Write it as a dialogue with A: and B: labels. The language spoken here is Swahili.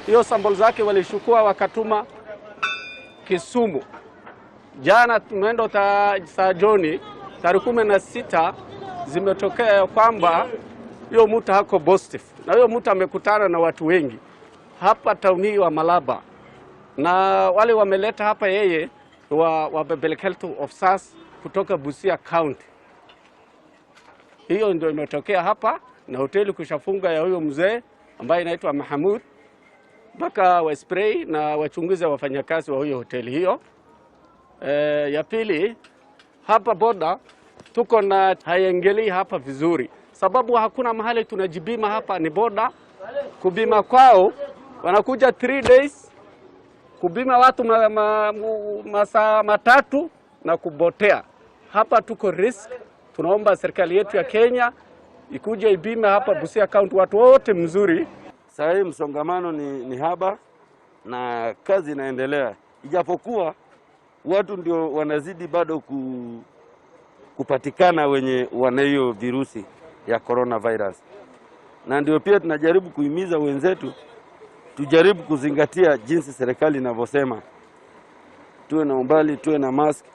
A: Hiyo sample zake walishukua wakatuma Kisumu. Jana mwendo saa jioni tarehe 16 zimetokea kwamba hiyo mtu hako positive, na huyo mtu amekutana na watu wengi hapa tauni wa Malaba, na wale wameleta hapa yeye wa public health officers kutoka Busia County. Hiyo ndio imetokea hapa, na hoteli kushafunga ya huyo mzee ambaye inaitwa Mahamud mpaka wa spray na wachunguze wafanyakazi wa huyo hoteli hiyo. Ya pili, hapa boda tuko na haiengelei hapa vizuri, sababu hakuna mahali tunajibima hapa, ni boda. Kubima kwao wanakuja 3 days kubima watu masaa 3 na kubotea. Hapa tuko risk. Tunaomba serikali yetu ya Kenya ikuje ibime hapa Busia County watu wote mzuri.
B: Saa hii msongamano ni haba na kazi inaendelea, ijapokuwa watu ndio wanazidi bado kupatikana wenye wana hiyo virusi ya coronavirus, na ndio pia tunajaribu kuhimiza wenzetu tujaribu kuzingatia jinsi serikali inavyosema, tuwe na umbali, tuwe na mask.